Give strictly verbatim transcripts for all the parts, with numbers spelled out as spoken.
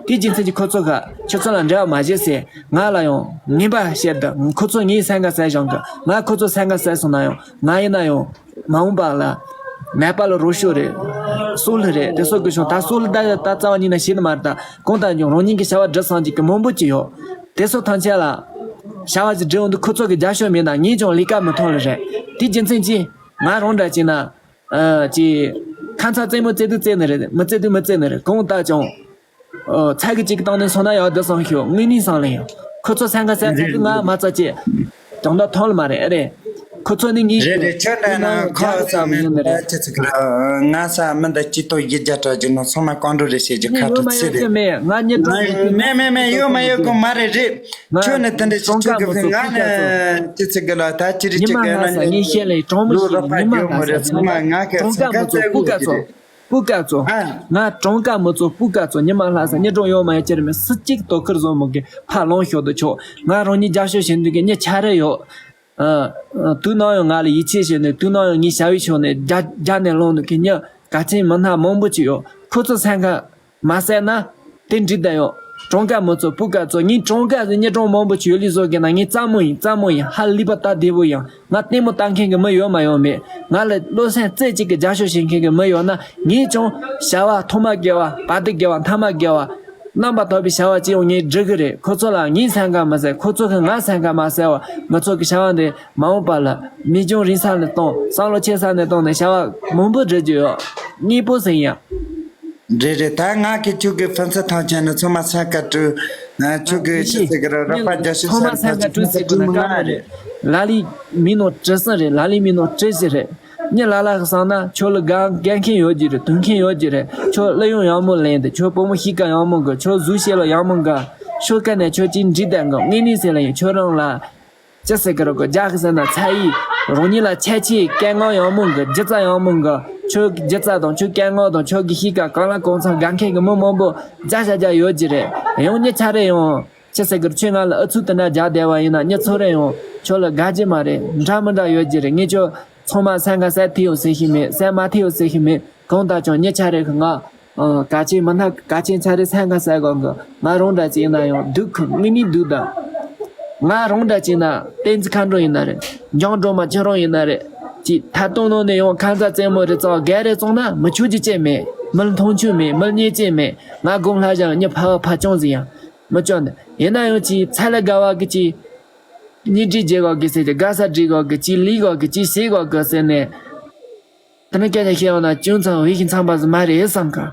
དེའི་རྒྱུ་མཚན་གྱིས་ཁོ་ཚོ་ག་ཁྱོད་ཚོ་ལ་འབྲེལ་བ་མ་བྱེད་ཟེར། ང་ལ་ཡང་ངན་པ་བཤད་དུ། ཁོ་ཚོ་ངའི་སེམས་ཁ་གསལ་བཞག་གི། ང་ཁོ་ཚོ་སེམས་ཁ་གསལ་སོང་ན་ཡང་། ང་ཡིན་ན་ཡང་མ་འོངས་པ་ལ་ནད་པ་ལ་རོགས་སྐྱོར་རེད། སྲོག་ལ་རེད། དེ་སོགས་ཀྱི་བྱུང་། ད་སྲོག་ལ་ད་ད་རྩ་བ་ཉིད་ནས་བྱེད་ནི་མ་རེད། ད་གང་ལྟར་ཀྱང་རང་ཉིད་ཀྱི་བྱ་བ་སྒྲུབ་སངས་རྒྱས་ཀྱི་མང་པོ་ཅིག་ཡོད། དེ་ཚོ་ཐམས་ཅད་ལ་བྱ་བ་ཅིག་སྒྲུབ་འོང་དུས་ཁོ་ཚོ་གི་རྒྱབ་སྐྱོར་མེད་ན་ངས་ཀྱང་ལས་ཀ་མི་ཐོན་ལེ་རེད། དེའི་རྒྱུ་མཚན་གྱིས་ང་རང་འདྲ་བྱས་ན། ཨ་ཅེ། ཁ་མཚར་རྩེད་མོ་རྩེ་དུས་རྩེ་ནི་རེད། མི་རྩེ་དུས་མི་རྩེ་ནི་རེད། གང་ལྟར་ཀྱང་། ཨ་ཚ་གི་གཅིག་གི་སྟེང་ནས་སོང་ན་ཡག་འདུག་བསམ་ཤོག་དངོས་གནས་བསམ་ལེ་ཡང་། ཁོ་ཚོ་སེམས་ཁ་གསལ་ཚར་དུས་ང་མ་རྩ་བཅད་དོན་དག་ཐོན་ལ་མ་རེད། ཨེ་རེད། ཁོ་ཚོ་ནི་ངའི་རེད་རེད། ཁྱོད་འདྲ་ན་ཁོ་ཚོ་མི་ཡོང་ནི་རེད། ཅི་ཚིག་གི་ར། ང་ས་མི་འདི་སྐྱིད་ཏོ་ཡི་རྒྱ་གྲགས་ཀྱི་ནང་ཚང་མ་བཀའ་འགྲོ་རེ་བྱེད་ཀྱི། ཁ་ཡོད་ཁྲོ་མ་ཚི་ཡོད་རེད། ཀྱི་མེད། ང་གཉིས་གྲོགས་མེད། མེད་མེད་མེད། ཡོད་མ་ཡོད་གོ་མ་རེད། རེད། ང་ཁྱོད་ནི་དེ་འདྲ་ཞིག་ཁྲོང་ཁ་ཁྱོད་མི་ཀྱི་ཚོ་ང་སྤུ་ཀ་ནི་ཚོ། ཅི་ཚིག་གི་ལ་ད་ཅི་རིགས་ཉི་ཅི་མ་གི་ལྷ་ན་ས་ངས་བཤད་ལེ། གྲོང་མི་ལུག་ཞིག་རོགས་པ་ཉི་མ་རྒྱུ་མོ་ལྷ་ས་རེད། ཚང་མ་ང་གི་ཁྲོང་སེམས་ཁ་ཁ་མི་ཚོ་བཙལ་སྤུ་དགོས་ཀྱི་ཀ་ཚོ། རེད། སྤུ་ཀ་ཚོ། ཨ། ང་གྲོང་ཁ་མི་ཚོ་སྤུ་ཀ་ཚོ། ཉི་མ་ལྷ་ས་ངས་གྲོང་ཡོད་མ་ཡོད་ཅི་རེད་མེད། སུ་གཅིག་དོ་ཁུར་བཟོ་མི་དགོས། ཕར་ལོངས་ཤོག་ཏུ་ཆོག་ང་རང་ཉིད་རྒྱབ་སྐྱོར་བྱེད་འདོད་མཁན་མི་ཆ་རེ་ཡོད། ཨ། ཨ། དུས་ནམ་ཡང་ང་ལ་ཡིད་ཆེས་བྱས་ནས། དུས་ནམ་ཡང་ངའི་བྱ་བའི་ཕྱོགས་ནས་རྒྱ་རྒྱ་ནས་ལངས་འདོད་མཁན་མི་གལ་ཆེན་མི་སྣ་མང་པོ་ཅིག་ཡོད། ཁོ་ཚོ་སེམས་ཁ་མ་གསལ་ན་དེ་འགྲིག་ད་ཡོད། གྲངས་ཀ་མི་ཚོ་སྤུ་ཀ་ཚོ། ངས་གྲངས་ཀ་ཟེར་ཉིན་གྲངས་མང་པོ་ཅིག་ཡོད་ལེ་བཟོ་གི་ན། ངས་ཙམ་མོ་ཡིན། ཙམ་མོ་ཡིན། ཧ་ལས་པ་སྟབས་བདེ་པོ་ཡིན། ང་ལྟད་མོ་ལྟ་མཁན་གྱི་མི་ཡོད་མ་ཡོད་མེད། ང་ལ་བློ་སེམས་རྩེ་གཅིག་གི་རྒྱབ་སྐྱོར་བྱེད་མཁན་གྱི་མི་ཡོད་ན། ངས་ཀྱང་བྱ་བ་ཐོག་མ་དགེ་བ། བར་དུ་དགེ་བ། མཐའ་མ་དགེ་བ། རྣམ་པར་དག་པའི་བྱ་བ་ཅི་ཡང་ངས་སྒྲུབ་གི་རེད། ཁོ་ཚོ་ལ་ངའི་སེམས་ཁ་མ་གསལ། ཁོ་ཚོ་གི་ང་སེམས་ཁ་མ་གསལ་བ། ང་ཚོ་གི་བྱ་བ་འདི་མ་འོངས་པ་ལ་མི་སྐྱོན་རིང་ས་ནས་བཏང་། བསམ་བློ་ཆེ་ས་ནས་བཏང་ནས་བྱ་བ་མང་པོ་སྒྲུབ་རྒྱུ་ཡོད། དངོས་པོ་ཟིན་ཡ། རེད་རེད། ད་ང་གི་ཁྱོད་ཀྱི་ཕན་ཚུན་ཐང་ཆད་ནས་ཚང་མ་སེམས་ཁ་དཀྲུག་ཁྱོད་ཀྱི་ཅི་ཟེར་གི་ར། རོགས་པ་རྒྱ་ཤོད་ཚང་མ་སེམས་ཁ་དཀྲུག་ཟེར་གི་ན་སྐབས་མ་རེད། ལ་ལས་མི་ནོར་བྲི་སྲིད་རེད། ལ་ལས་མི་ནོར་བྲི་ཞིག་རེད། མི་ལ་ལ་གི་བསམ་ན་ཁྱོད་ལ་དགའ་དགའ་མཁན་ཡོད་ཀྱི་རེད། དུང་མཁན་ཡོད་ཀྱི་རེད། ཁྱོད་གླུ་དབྱངས་ཡག་མོ་ལེན་དེ། ཁྱོད་བུ་མོ་གཤིས་ཀ་ཡག་མོ་གི། ཁྱོད་གཟུགས་བྱད་ལ་ཡག་མོ་གི། ཁྱོད་ཀ་ནས་ཁྱོད་ཀྱིས་འགྲིག་བསྡད་གི། དངོས་གནས་ཟེར་ལ་ཡིན། ཁྱོད་རང་ལ་ཅི་ཟེར་གི་རོ་གི། རྒྱ་གི་ཟེར་ན་ཚ་ཡིས་རང་ཉིད་ལ་ཁྱད་ཆོས་སྐད་ངག་ཡག་མོ་གི། སྒྱུ་རྩལ་ཡག་མོ་གི། ཁྱོད་ཀྱི་སྒྱུ་རྩལ་དང་ཁྱོད་སྐད་ངག་དང་ཁྱོད་ཀྱི་གཤིས་ཀ་གང་ལ་གང་འཚམ་དགའ་མཁན་གི་མི་མང་པོ་བརྒྱ་ཆ་བརྒྱ་ཡོད་ཀྱི་རེད། ཡང་མི་ཆ་རེ་ཡང་ཅི་ཟེར་གི་རོ། ཁྱོད་ང་ལ་ཨུ་ཚུགས་དེ་འདྲ་རྒྱག་བསྡད་པ་ཡིན་ན། མི་ཚོ་རེ་ཡང་ཁྱོད་ལ་དགའ་རྒྱུ་མ་རེད། འདྲ་མི་འདྲ་ཡོད་ཀྱི་རེད། ངས་ཁྱོད་ཚང་མ་སེམས་ཁ་གསལ་ཐུབ་ཡོང་ཟེར་གི་མེད། གསལ་མ་ཐུབ་ཡོང་ཟེར་གི་མེད། གང་ལྟར་ཀྱང་མི་ཆ་རེ་གི་ང་། ཨ། གལ་ཆེན་མི་སྣ་གལ་ཆེན་ཆ་རེ་སེམས་ཁ་གསལ་དགོས་གི། ང་རང་འདྲ་ཅིག་ཡིན་ན་ཡང་སྡུག་གི། དངོས་གནས་སྡུག་ད། ང་རང་འདྲ་ཅིག་ཡིན་ན་བསྟན་འཛིན་མཁའ་འགྲོ་ཡིན་ན་རེད། འཇང་སྒྲོལ་མ་ཁྱེད་རང་ཡིན་ན་རེད། ཅིག་ཐད་གཏོང་ནང་ནས་ཡང་ཁ་མཚར་རྩེད་མོ་རེ་བཙོང་། གད་རེ་བཙོང་ན་མི་ཆོག་རྒྱུ་ཅི་མེད། མི་ལ་མཐོང་ཆོས་མེད། མི་ལ་བརྙས་བཅོས་མེད། ང་དགོང་ལྷ་བཞག་མི་ཕ་བ་ཕ་ཅུང་ཟིག་ཡང་མི་ཅོ་འདི་ཡིན་ན་ཡང་ཅིག་ཚད་ལས་བརྒལ་བ་གི་ཅིག་གཉིས་སྒྲིག་བྱེད་དགོས་གི་ཟེར་གི། དགའ་ས་སྒྲིག་དགོས་གི། ཅིག་ལས་དགོས་གི། ཅིག་བྱེད་དགོས་གི་ཟེར་ནས། དེ་ནི་སྐད་ཆ་བཤད་ཡོང་ན་ཅུང་ཙམ་བས་ཤིང་འཚམ་པ་ཟིག་མ་རེད་བསམ་གི།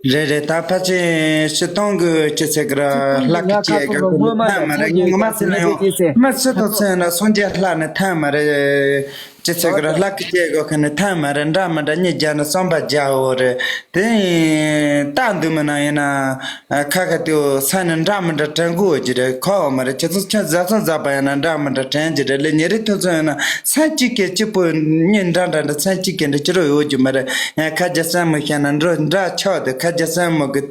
རེད་རེད། ད་ཕལ་ཆེར་སྤྱིར་བཏང་གི་ཅི་ཟེར་གི་ར། ལྷ་སྐུ་སྐྱེ་དགོས་མཁན་ནི་ཐང་མ་རེད། ངས་ངོ་མ་ཟེར་ན་ཡང་མི་སུ་དང་སུ་ཡིན་ན་སངས་རྒྱས་ལྷ་ནི་ཐང་མ་རེད། ཅི་ཟེར་གི་ར། ལྷ་སྐུ་སྐྱེ་དགོས་མཁན་ནི་ཐང་མ་རེད། འདྲ་མི་འདྲ་གཉིས་རྒྱབ་ནས་བསམ་པ་རྒྱག་འོ་རེད། དེ་ཡིན་ད་འདུག་མིན་ན་ཡིན་ན། ཨ། ཁ་ཁ་དེའོ་ས་ནི་འདྲ་མི་འདྲ་དྲན་དགོས་ཀྱི་རེད། ཁོ་འོ་མ་རེད། ཁྱེད་ཚོ་ཁྱོད་བཟའ་ཚང་བཟའ་པ་ཡིན་ན་འདྲ་མི་འདྲ་དྲན་གྱི་རེད། ལས་ཉིན་རེ་ཐུག་ཚོད་ཡིན་ན་སེམས་གཅིག་གི་གཅིག་པོ་གཉིས་འདྲ་འདྲ་འདྲ་སེམས་གཅིག་གི་འདྲ་ཅི་རུ་ཡོད་ཀྱི་མ་རེད། ཡང་ཁ་རྒྱ་སེན་མོ་བཤད་ན་འགྲོ་འདྲ་ཆགས་དེ། ཁ་རྒྱ་སེན་མོ་གི་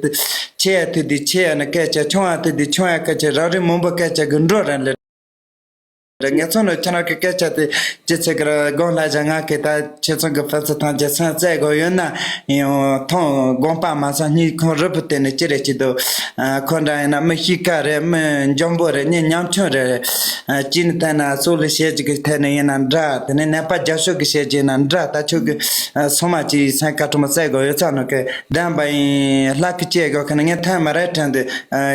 ཆེ་ཡ་ཐུག་དེ་ཆེ་ཡ་ནི་སྐད་ཆ། ཆུང་ཡ་ཐུག་དེ་ཆུང་ཡ་སྐད་ཆ། རང་རེ་མང་པོ་སྐད་ཆ་གི་འགྲོ་རན་ལེ། ངས་ཚོ་ནི་ཁྱེད་རང་གི་སྐད་ཆ་དེ་ཅི་ཚེ་གི་ར་དགོངས་ལ་བཞག་ང་གི་ད་ཁྱེད་ཚོ་གི་ཕན་ཚུན་ཐང་ཅི་སེམས་བཙལ་དགོས་ཡོད་ན་ཡང་ཐོང་དགོངས་པ་མ་ཚང་སྙིང་ཁོང་རུ་བུ་དེ་ནི་ཅི་རེད་ཅི་འདུག་ཁོ་འདྲ་ཡིན་ན་མི་གཤིས་ཀ་རེད། མི་འཇོན་པོ་རེད། མི་ཉམ་ཆུང་རེད། ཅི་ནི་ཐད་ན་སོ་ལི་བཤད་ཀྱི་ཐད་ནི་ཡིན་ན་འདྲ། དེ་ནི་ནད་པ་རྒྱབ་ཤོག་གི་བཤད་ཀྱི་ཡིན་ན་འདྲ། ད་ཁྱོད་ཀྱི་སོ་མ་ཅི་སེམས་ཁ་དྲོ་མོ་བཙལ་དགོས་ཡོད་ཚ་ནོ་གི་བདམས་པ་ཡིན། ལྷ་གི་བཅས་དགོས་ཁ་ནི་ངས་ཐད་མ་རེད་དྲན་དུ།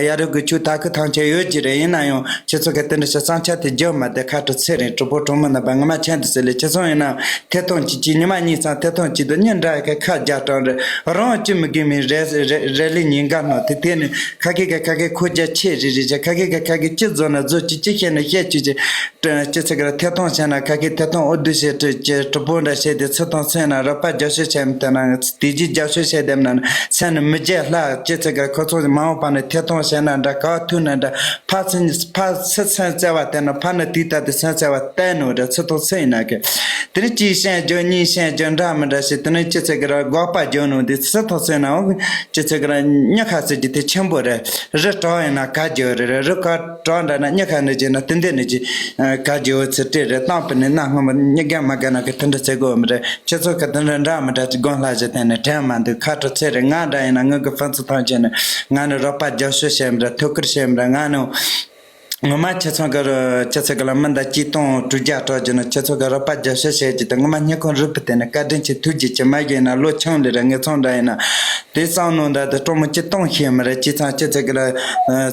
ཡ་རབས་ཀྱི་ཆུ་ད་ཁུ་ཐང་ཆད་ཡོད་ཀྱི་རེད། ཡིན་ན་ཡང་ཁྱེད་ཚོ་གི་དེ་འདྲ་ཞིག་བསམ་འཆར་དེ་བརྗོད་མ་དེ་ཁ་དྲོ་ཚེ་རིང་གྲོགས་པོ་གྲོགས་མོ་རྣམ་པ་ངོ་མ་མཁྱེན་དུ་ཟེར་ལེ། ཁྱེད་ཚོ་ཡིན་ན་ཐད་གཏོང་གྱི་ཅི་ཉི་མ་གཉིས་ཙམ་ཐད་གཏོང་གྱི་འདུག་ཉིན་འདྲ་གི་ཁ་རྒྱ་གྲོང་རེད། རང་ཅི་མི་དགེ་མི་རེ་རེ་ལི་ཉིན་འགའ་ནོ་དེ་དེ་ནི་ཁ་ཁེ་གི་ཁ་ཁེ་ཁོ་རྒྱ་ཆེ་རི་རི་བྱ། ཁ་ཁེ་གི་ཁ་ཁེ་ཅི་བཟོ་ན་བཟོ་ཅི་ཅི་བཤད་ན་བཤད་ཅི་ཅི། ཅི་ཚེ་གར་ཐད་གཏོང་བྱས་ན་ཁ་ཁེ་ཐད་གཏོང་ཨོ་བསྡུ་བྱེད་དུ་ཅི་གྲུབ་པོ་འདྲ་བྱས་ཏེ་ཚུར་གཏོང་ཚེ་ན་རོགས་པ་རྒྱབ་སྐྱོར་བྱས་མི་ཐུབ་ན་དེ་རྗེས་རྒྱབ་སྐྱོར་བྱས་བསྡད་ན་ཚེ་ནི་མི་རྒྱལ་ལྷ། ཅི་ཚེ་གར་ཁོ་ཚོ་མ་འོངས་པ་ནི་ཐད་གཏོང་བྱས་ན་འདྲ། ག་བ་ཐུག་ན་འདྲ། ཕ་ཚན་ཕ་སི་ཚན་བཙལ་བ་དེ་ན་ཕ་ནི་ དུས་ད་དུ་སེམས་གསལ་བ་བསྟན་ནོ་རེད། ཚིག་ཐོག་སེ་ཡིན་ན་གི། དེ་ནི་གཅིག་བཤད་རྒྱུ་གཉིས་བཤད་རྒྱུ་འདྲ་མི་འདྲ་ཞིག་དེ་ནི་ཅི་ཚེ་གི་ར་དགག་པ་རྒྱག་ནོ་འདི་ཚིག་ཐོག་སེ་ན་འོ་ཅི་ཚེ་གི་ར་མྱི་ཁ་ཟེར་རྒྱུ་དེ་ཆེན་པོ་རེད། རི་བྲག་ཡིན་ན་ག་རྒྱུ་རེད། རི་ག་བྲག་འདྲ་ན་མྱི་ཁ་ནི་རྒྱུ་ན་དེ་འདི་ནི་ཅི་ག་རྒྱུ་ཚེ་དེ་རེད། བཏང་པ་ནི་གནའ་སྔ་མོ་མྱི་རྒན་མ་རྒན་ན་གི་དེ་འདྲ་ཚེ་གོ་མི་རེད། ཁྱེད་ཚོ་གི་དེ་འདྲ་འདྲ་མི་འདྲ་ཅི་དགོངས་ལ་བཞེས་དེ་ནི་དྲན་མ་འདུག་ཁ་དྲོ་ཚེ་རེད། ང་འདྲ་ཡིན་ན་ངུ་གི་ཕན་ཚུན་ཐང་ཆེ་ནི་ང་ནི་རོགས་པ་རྒྱབ་སྐྱོར་བྱེད་མི་ར་ཐུགས་ཁུར་བྱེད་མི་ར་ང་ནི། ངོ་མ་ཁྱེད་ཚང་གི་ཁྱེད་ཚང་གི་ལ་མི་འདའ་གཅིག་སྟོང་དྲུག་བརྒྱ་སྤྲོད་རྒྱུ་ན་ཁྱེད་ཚང་གི་རོགས་པ་རྒྱབ་སྐྱོར་བྱེད་རྒྱུ་དང་ངོ་མ་སྙིང་ཁོང་རུས་པ་དེ་ནི་བཀའ་དྲིན་ཆེ་ཐུགས་རྗེ་ཆེ། མ་གཞི་ཡིན་ན་ལོ་ཆུང་ལི་ར་ངེད་ཚང་འདྲ་ཡིན་ན་དེ་བསམ་ནོ་འདའ་དེ་སྤྲོ་མོ་གཅིག་སྟོང་ཤེས་མི་ར་ཁྱེད་ཚང་ཁྱེད་ཚང་གི་ལ་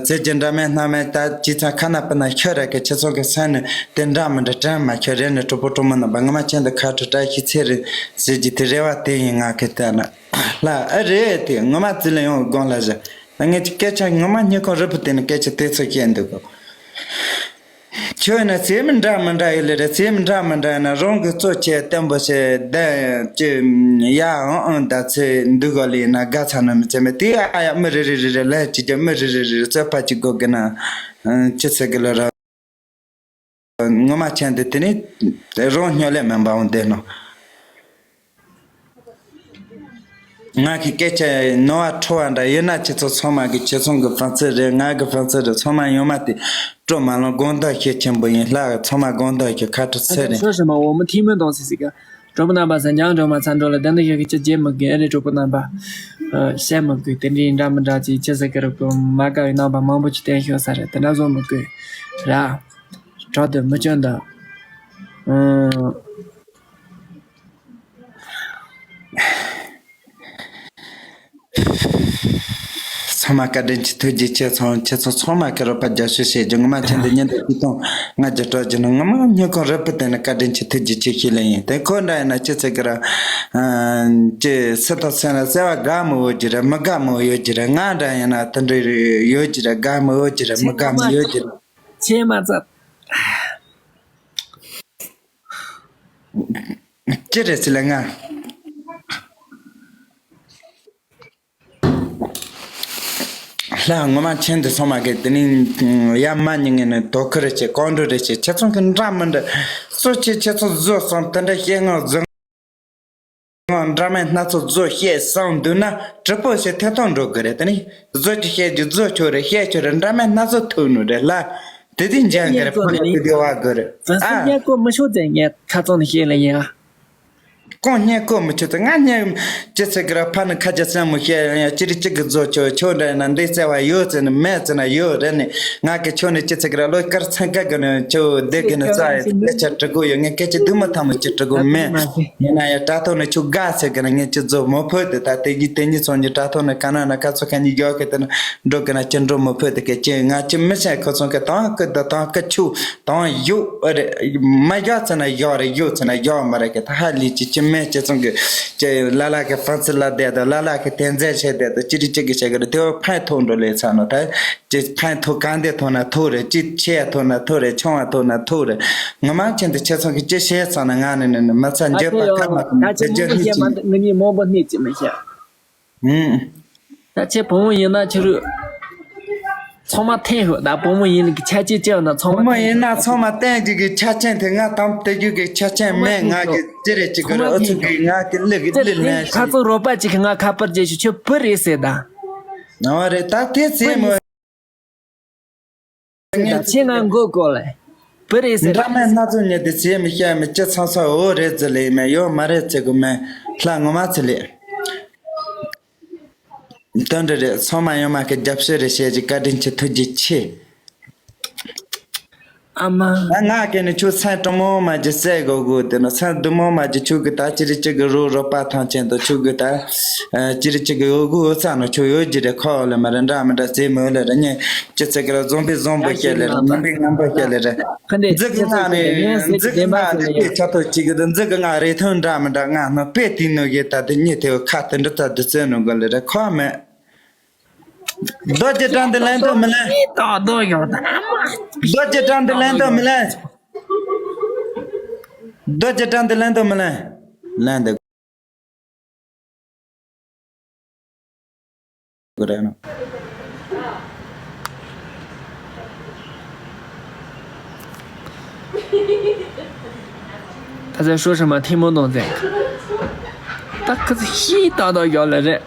ཚེ་རྒྱུ་འདྲ་མེད་སྣང་མེད་ད་ཁྱེད་ཚང་ཁ་ན་པི་ན་ཤོད་ར་གི་ཁྱེད་ཚང་གི་སེམས་ནི་དེ་འདྲ་མི་འདྲ་དྲན་མ་ཤོད་རེད། ནི་གྲོགས་པོ་གྲོགས་མོ་རྣམ་པ་ངོ་མ་ཁྱེད་འདི་ཁ་དྲོ་བཀྲ་ཤིས་ཚེ་རིང་ཟེར་རྒྱུ་དེ་རེ་བ་དེ་ཡིན། ང་གི་ལྟ་ན་ལ་ཨ་རེད་དེ་ངོ་མ་རྩིས་ལ་ཡོང་དགོངས་ལ་བཞག་ངས་ཀྱི་སྐད་ཆ་ངོ་མ་སྙིང་ཁོང་རུས་པ་དེ་ནི་སྐད་ཆ་དེ་ཚོ་བཤད་འདུག་གོ། ཁྱོད་ནི་རྩེད་མི་འདྲ་མི་འདྲ་ཡོད་ལེ་རེད། རྩེད་མི་འདྲ་མི་འདྲ་ཡིན་ན་རང་གི་གཙོ་ཆེ་བརྟན་པོ་ཞེ་བདེ་ཅི་ཡ་ཨང་ཨང་ད་ཚེ་འདུག་གོ་ལེ་ཡིན་ན་དགའ་ཚ་ན་མི་ཚེ་མེད་དེ་ཨ་ཡ་མི་རེ་རེ་རེ་རེ་ལས་ཅི་ཀྱང་མི་རེ་རེ་རེ་རེ་རྩོད་པ་ཅི་དགོས་གི་ན་ཅི་ཚེ་གི་ལ་ར། ངོ་མ་ཁྱེད་འདི་དེ་ནི་རང་སྨྱོ་ལས་མིན་པའང་བདེན་ནོ། ང་གི་སྐད་ཆ་ནོར་བ་འཁྲུལ་བ་འདྲ་ཡོད་ན་ཁྱེད་ཚོ་ཚང་མ་གི་ཁྱེད་ཚོ་གི་ཕན་ཚུན་རེད། ང་གི་ཕན་ཚུན་རེད། ཚང་མ་ཡོང་མ་དེ་སྤྲོ་མ་ལོང་དགོངས་དག་ཤེད་ཆེན་པོ་ཡིན། ལྷག་ཚང་མ་དགོངས་དག་ཤེད་ཁ་དྲི་ཚེ་རིང་། ཚོ་ཞིག་མ་འོ་མི་ཐིག་མོ་གཏོང་སྲིད་ཟིག་ག་གྲོགས་པོ་རྣམ་པ་ཟན་ལྗང་སྒྲོལ་མ་ཚ་འགྲོ་ལ་དེ་འདྲ་ཞིག་གི་ཅི་བྱེད་མི་དགོས་ཨེ་རེད། གྲོགས་པོ་རྣམ་པ་བཤད་མི་དགོས། དེ་འདྲའི་འདྲ་མི་འདྲ་ཅིག་ཅི་ཟེར་གི་རེད། མ་དགའ་བའི་རྣམ་པ་མང་པོ་ཅིག་བསྟན་ཤོག་ས་རེད། དེ་འདྲ་བཟོ་མི་དགོས་ར། དྲག་ཏུ་མི་སྐྱོན་དང་། ཚང་མ་བཀའ་དྲིན་ཆེ་ཐུགས་རྗེ་ཆེ། ཚང་ཁྱེད་ཚོ་ཚང་མ་གི་རོགས་པ་རྒྱབ་སྐྱོར་བྱེད་རྒྱུ་ངོ་མ་ཁྱེད་འདི་ཉིན་དུ་ཆིག་སྟོང་ལྔ་བརྒྱ་སྤྲོད་རྒྱུ་ནི་ངོ་མ་སྙིང་ཁོང་རུས་པ་དེ་ནི་བཀའ་དྲིན་ཆེ་ཐུགས་རྗེ་ཆེ་ཞུ་ལེ་ཡིན། དེ་ཁོ་འདྲ་ཡིན་ན་ཅི་ཚེ་གི་ར་ཅི་སི་ཐོ་སེ་ན་སེ་བ་དགའ་མི་འོ་རྒྱུ་རེད། མི་དགའ་མི་འོ་ཡོད་རྒྱུ་རེད། ང་འདྲ་ཡིན་ན་དེ་འདྲ་ཡོད་རྒྱུ་རེད། དགའ་མི་འོ་རྒྱུ་རེད། མི་དགའ་མི་ཡོད་རྒྱུ་རེད། ཆེ་མ་ཚ། ཅི་རེད་ཟེར་ལ་ང་ལྷ་ངོ་མ་ཁྱེད་འདི་ཚང་མ་གི་དེ་ནི་ཡ་མ་ཉིན་ངེ་ནི་དོ་ཁུ་རེ་ཆེ་ཀོང་འགྲོ་རེ་ཆེ་ཁྱེད་ཚང་གི་འདྲ་མི་འདྲ་གཙོ་ཆེ་ཁྱེད་ཚང་བཟོ་སོང་དེ་འདྲ་བཤད་ངོ་བཟོ་ངོ་འདྲ་མེད་སྣ་ཚོགས་བཟོ་བཤད་སོང་འདུག་ན་གྲི་པོ་ཞིག་ཐེ་ཐོང་འགྲོ་གི་རེད། དེ་ནི་བཟོ་ཅི་བཤད་རྒྱུ་བཟོ་ཆོག་རེད། བཤད་ཆོག་རེད། འདྲ་མེད་སྣ་ཚོགས་ཐུག་ནོ་རེད་ལ་དེ་དུས་འཇང་གི་རེད། ཕ་གི་དེ་དེ་བ་གི་རེད་ཨ། ཁ་ཚང་ནི་བཤད་ལ་ཡ། ཁོང་སྙད་གོ་མི་ཆོད་དེ་ང་སྙད་ཅི་ཚེ་གི་ར་ཕ་ནི་ཁ་རྒྱ་སེན་མོ་བཤད་ཡང་ཡང་ཅི་རི་ཅི་གི་བཟོ་ཆོག་ཆོག་འདྲ་ཡིན་ན་འདི་བརྩེ་བ་ཡོད་ཚེ་ནི་མེད་ཚེ་ན་ཡོད་རེད་ནི། ང་གི་ཆོ་ནི་ཅི་ཚེ་གི་ར་ལོ་དཀར་ཚན་ཁ་གི་ནི་ཆོ་བདེ་གི་ནི་རྩ་ཡི་སྐད་ཆ་དྲི་གོ་ཡོད། ངས་སྐད་ཆ་དུ་མ་ཐང་མོ་ཅི་དྲི་གོ་མེད། ཡིན་ན་ཡང་དྲ་ཐོག་ནི་ཆུ་དགའ་ཚེ་གི་ནི་ངས་ཅི་བཟོ་མོ་ཕོད་དེ་ད་དེ་གི་དེ་གཉིས་ཚོ་ནི་དྲ་ཐོག་ནི་ག་ན་ན་ཁ་ཚོ་ཁ་གཉིས་ཡོད་གི་དེ་ནི་འགྲོ་གི་ན་ཅི་འགྲོ་མོ་ཕོད་དེ་གི་ཅི་ང་ཅི་མི་ཤེས། ཁོ་ཚོ་གི་དང་གི་ད་དང་གི་ཆུ། དང་ཡོད་རེད། མ་ཡོད་ཚེ་ན་ཡོད་རེད། ཡོད་ཚེ་ན་ཡོད་མ་རེད་གི་ད་ཧ་ལས་ཅི་ཅི་མེད། ཅི་ཚང་གི་ཅི་ལ་ལ་གི་ཕན་ཚུན་ལ་བསྡད་དང་ལ་ལ་གི་དེ་མཛད་བྱས་བསྡད་དང་ཅི་རིགས་ཅི་གི་བྱེད་གི་རེད། དེ་བ་ཕན་ཐོགས་འགྲོ་ལས་ཚ་ནོ་ད་ཅི་ཕན་ཐོགས་གང་དེ་ཐོགས་ན་ཐོགས་རེད། ཅི་ཆེ་ཐོགས་ན་ཐོགས་རེད། ཆུང་བ་ཐོགས་ན་ཐོགས་རེད། ངོ་མ་ཁྱེད་འདི་ཁྱེད་ཚང་གི་ཅི་བྱས་ཚང་ན་ང་ནི་ནི་ནི་མ་ཚ་འཇོད་པ་ཁ་མ་གི་མ་ད་ཅི་ཚེ་མོ་འཇོད་མི་ནི་ཤེས་ཅི་མ་ནི་ངི་མོ་པོ་ནི་ཅི་མི་ཤེས། ཨུམ། ད་ཁྱེད་བུ་མོ་ཡིན་ན་ཁྱེད་རུ་ཚང་མ་འཐེན་ཤོག་ད་བུ་མོ་ཡིན་གི་ཆ་ཅི་ཅི་ཡོད་ན་ཚང་བུ་མ་མོ་ཡིན་ན་ཚང་མ་བསྟན་རྒྱུ་གི་ཆ་ཅན་དེ་ང་དམ་དེ་རྒྱུ་གི་ཆ་ཅན་མེད། ང་གི་ཅི་རེད་ཅི་གི་རེད། ཨུ་ཚུགས་གི་ང་གི་ལི་གི་ལི་ལན་ཁ་ཚང་རོགས་པ་ཅིག་གི་ང་ཁ་པར་རྒྱས་ཤོག་ཁྱོད་བུ་རེད་ཟེར་ད། ཨོ་རེད་ད་དེ་ཚེ་མོ། ད་ཁྱེད་ང་མགོ་སྐོར་ལེ། བུ་རེད་ཟེར། འདྲ་མེད་སྣ་ཚོགས་ཉིད་དུ་བྱེད་མི་ཤེས་མི་ཅི་ཚང་ས་འོ་རེད་ཟེར་ལེ་མེད་ཡོད་མ་རེད་ཟེར་གི་མེད་ལྷ་ངོ་མ་ཚེ་ལེ། དོན་འདི་རེད། ཚང་མ་ཡོང་མ་གི་རྒྱབ་སྐྱོར་རེ་བྱེད་ཀྱི་བཀའ་དྲིན་ཆེ་ཐུགས་རྗེ་ཆེ། ཨ་མ། ང་ང་གི་ནི་ཁྱོད་སེམས་སྤྲོ་མོ་མ་གྱི་སེ་གོ་གོ་དེ་ནི་སེམས་སྡུག་མོ་མ་གྱི་ཁྱོད་གི་ད་ཅི་རི་ཅི་གི་རོ་རོ་པ་ཐང་ཆེན་དུ་ཁྱོད་གི་ད་ཅི་རི་ཅི་གི་འོ་གོ་འོ་ཚ་ནོ་ཁྱོད་ཡོད་ཀྱི་རེད། ཁོ་ལ་མ་རེད། འདྲ་མི་འདྲ་ཟེ་མོ་ལ་རེད་ཉེ། ཅི་ཚེ་གི་ར་བཟང་པོའི་བཟང་པོ་སྐྱེ་ལེ་རེད། ངན་པའི་ངན་པོ་སྐྱེ་ལེ་རེད། འཛི་གི་ང་ནི་འཛི་གི་ང་ནི་དེ་ཆ་ཐོ་གཅིག་གི་འཛི་གི་ང་རེ་ཐོན་འདྲ་མི་འདྲ་ང་ནི་དཔེ་དེ་ནོ་གི་ད་དེ་ཉེ་དེ་ཁ་དེ་འདྲ་ད་དུ་ཚེ་ནོ་གི་ལེ་རེད། ཁོ་མེད། རྡོ་རྗེ་བྲང་དུ་ལེན་དོ་མི་ལེན། རྡོ་རྗེ་བྲང་དུ་ལེན་དོ་མི་ལེན། རྡོ་རྗེ་བྲང་དུ་ལེན་དོ་མི་ལེན། ལེན་དོ། གོ་རེད་ནོ། 他在说什么？听不懂这个。他可是稀叨叨要来的。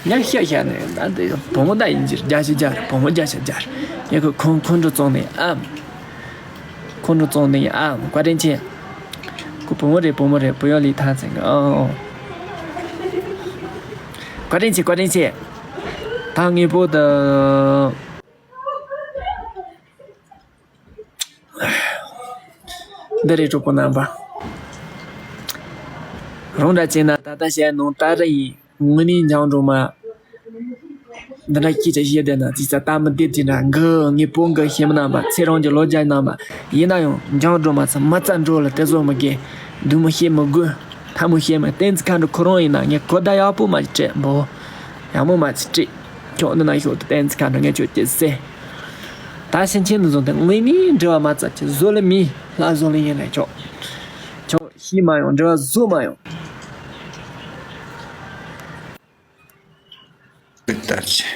ཉག་ཤ་ཤ་ནས་ད་འདི་བུ་མོ་ད་ཡིན་གྱི་རྒྱ་ཤི་རྒྱ་རེད། བུ་མོ་རྒྱ་ཤ་རྒྱ་རེད། ཡ་ཁོ་ཁོང་ཁོང་ཁྲོ་བཙོང་ནས་ཨ། ཁོང་ཁྲོ་བཙོང་ནས་ཨ། བཀའ་དྲིན་ཆེ། ཁོ་བུ་མོ་རེད། བུ་མོ་རེད། བུ་ཡོད་ལི་ཐང་ཚན་གི་ཨ། བཀའ་དྲིན་ཆེ། བཀའ་དྲིན་ཆེ། ད་ངེད་པོ་ད། འདི་རེད། གྲོགས་པོ་རྣམ་པ། རང་འདྲ་བྱས་ན་ད་ལྟ་བཤད་ནང་ལྟར་ཡིན། དངོས་གནས་འཇང་སྒྲོལ་མ། འདི་འདྲ་སྐད་ཆ་བཤད་བསྡད་ན་ཙི་ཙ་ལྟ་མི་བདེ་དེ་འདྲ་གི། ངེད་པོ་གི་ཤེས་མི་རྣམ་པ། ཚེ་རིང་གི་ལོ་བརྒྱ་རྣམ་པ། ཡིན་ན་ཡང་འཇང་སྒྲོལ་མ་ཚ་མ་རྩ་འགྲོ་ལ་དེ་བཟོ་མི་དགོས། སྡུག་མོ་བཤད་མི་དགོས། ཐ་མོ་བཤད་མི། བསྟན་འཛིན་མཁའ་འགྲོ་ཁོ་རང་ཡིན་ན་ངས་གོ་བརྡ་ཡག་པོ་མ་ཅིག་སྤྲད་འབོ། ཡག་མོ་མ་ཅིག་སྤྲད། ཁྱོད་འདི་ན་ཤོག་ཏུ་བསྟན་འཛིན་མཁའ་འགྲོ་ངས་ཁྱོད་ཀྱི་ཟེ། ད་ཕྱིན་ཆད་ནས་བཟུང་སྟེ་དངོས་གནས་འབྲེལ་བ་མ་རྩ་ཅིག་བཟོ་ལེ་མི་ལ་བཟོ་ལེ་ཡིན་ལེ་ཁྱོད། ཁྱོད་ཤི་མ་ཡོང་། འབྲེལ་བ་བཟོ་མ་ཡོང་། ལྟར་ཆེ།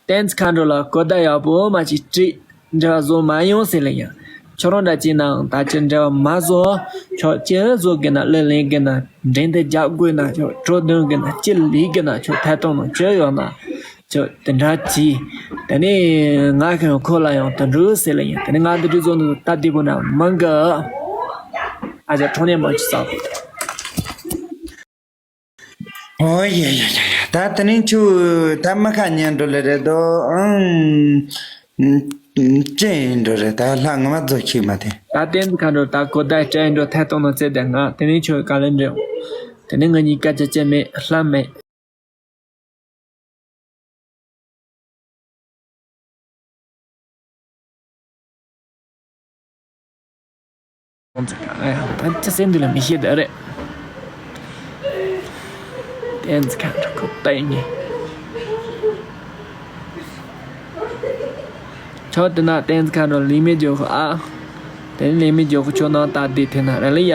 བསྟན་འཛིན་མཁའ་འགྲོ་ལ་གོ་བརྡ་ཡག་པོ་མ་ཅིག་སྤྲད། འབྲེལ་བ་བཟོ་མ་ཡོང་ཟེར་ལེ་ཡང་། ཁྱོད་རང་འདྲ་ཅིག་ནའང་ད་ཅི་འབྲེལ་བ་མ་བཟོ། ཁྱོད་ཅི་བཟོ་དགོས་ན། གླུ་ལེན་དགོས་ན། འགྲན་བསྡུར་རྒྱག་དགོས་ན། ཁྱོད་བྲོ་འདོན་དགོས་ན། ཅི་ལས་དགོས་ན། ཁྱོད་ཐད་གཏོང་ནང་ཅི་ཡོད་ན། ཁྱོད་དེ་འདྲ་གྱིས། དེ་ནས་ང་གིས་ཁོ་ལ་ཡང་དུད་འགྲོ་ཟེར་ལེ་ཡིན། དེ་ནས་ང་དུད་འགྲོ་བཟོ་ནི་སྟབས་བདེ་པོ་ན་མང་གི། ཨ་ཅག་ཁྲོ་ནས་མང་ཆུ་ཟག་པོ། ཨོ་ཡ་ཡ་ཡ་ཡ། ད་དེ་ནས་ཁྱོད་ད་མི་ཁ་ཉན་འགྲོ་ལེ་རེད་དོ། ཨང་། ཅི་ཡིན་འགྲོ་རེད། ད་ལྷ་ངོ་མ་རྫོགས་ཤིག་མ་དེ། ད་བསྟན་འཛིན་མཁའ་འགྲོ་ད་གོ་བརྡ་སྤྲད་འགྲོ། ཐད་གཏོང་ནང་བཙལ་བསྡད། ང་དེ་ནས་ཁྱོད་ག་ལེ་འདྲེའོ། དེ་ནས་ང་གཉིས་སྐད་ཆ་བཤད་མེད། ལྷམ་མེད། ཨ་ཡ། ད་ཅི་སེམས་འདི་ལ་མི་ཤེས་ད་རེད། བསྟན་འཛིན་མཁའ་འགྲོ་ཁོ་ལྟ་ཡིན་ངེས། ཁྱོད་དེ་ན་བསྟན་འཛིན་མཁའ་འགྲོ་ལི་མེ་འཇོག་ཨ། དེ་ནི་ལི་མེ་འཇོག་ཁྱོད་ནང་ལྟ་དེ་དེ་ན་ར་ལི་ཡ།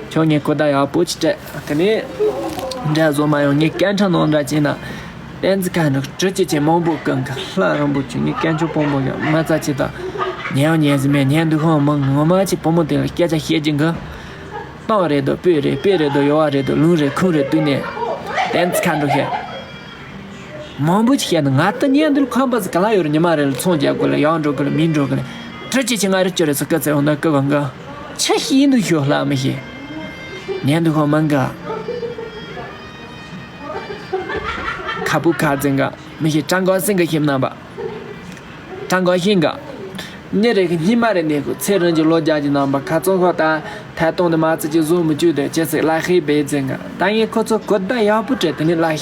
ཁྱོད་ངས་གོ་བརྡ་ཡག་པོ་ཅིག་སྤྲད། དེ་ནས་འདྲ་བཟོ་མ་ཡོང་། ངས་སྐད་འཕྲིན་ནང་འདྲ་བྱས་ན། བསྟན་འཛིན་མཁའ་འགྲོ་དྲི་ཅི་ཆེ་མང་པོ་ཀུན་གི་ལྷ་རིན་པོ་ཆེ། ངས་སྐད་ཆ་སྤོང་པོ་ཡོད་མ་རྩ་ཆེ་ད། ཉན་ཡང་ཉན་ཟི་མེད། ཉན་འདུག་ཧོང་མང་ངོ་མ་ཆེ་བུ་མོ་དེ་ལ་སྐད་ཆ་བཤད་ཀྱི་འགི། སྟོང་རེད་དོ་སྤོས་རེད། སྤོས་རེད་དོ་ཡོ་བ་རེད་དོ་ལུང་རེད་ཁུང་རེད་དུས་ནས། བསྟན་འཛིན་མཁའ་འགྲོ་ཤེས། མང་པོ་ཅིག་བཤད་ན་ང་ད་ཉན་འདུག་ཁམས་པ་ཟིག་ག་ལ་ཡོད་རེད། ཉི་མ་རེ་ལ་ཚོང་རྒྱག་དགོས་ལ་ཡང་འགྲོ་དགོས་ལ་མི་འགྲོ་དགོས་ལ། དྲི་ཅི་ཆེ་ང་རེ་ཅོ་རེ་སོ་སྐད་ཚེ་འོ་ན་སྐད་གང་ག་ཆ་ཤེས་འདུག་ཤོད་ལ་མི་ཤེས། ཉན་འདུག་ཁོ་མང་ག་ཁ་བུ་ཁ་འཛིན་ག་མི་ཤེས། ཀྲང་གོ་སིང་ག་ཤེས་ན་བ། ཀྲང་གོ་ཤིང་ག་ཉི་རེ་གི་ཉི་མ་རེ་ནས་གོ་ཚེ་རིང་གི་ལོ་རྒྱག་གི་རྣམ་པ་ཁ་ཚོན་ཁོ་ད་ཐད་གཏོང་དུ་མ་ཚིག་གི་བཟོ་མི་བཅུག་དེ་ཅི་ཟིག་ལ་ཤེས་པའི་འཛིན་ག་ད་ངས་ཁོ་ཚོ་གོ་བརྡ་ཡག་པོ་སྤྲད། དེ་ནས་ལ་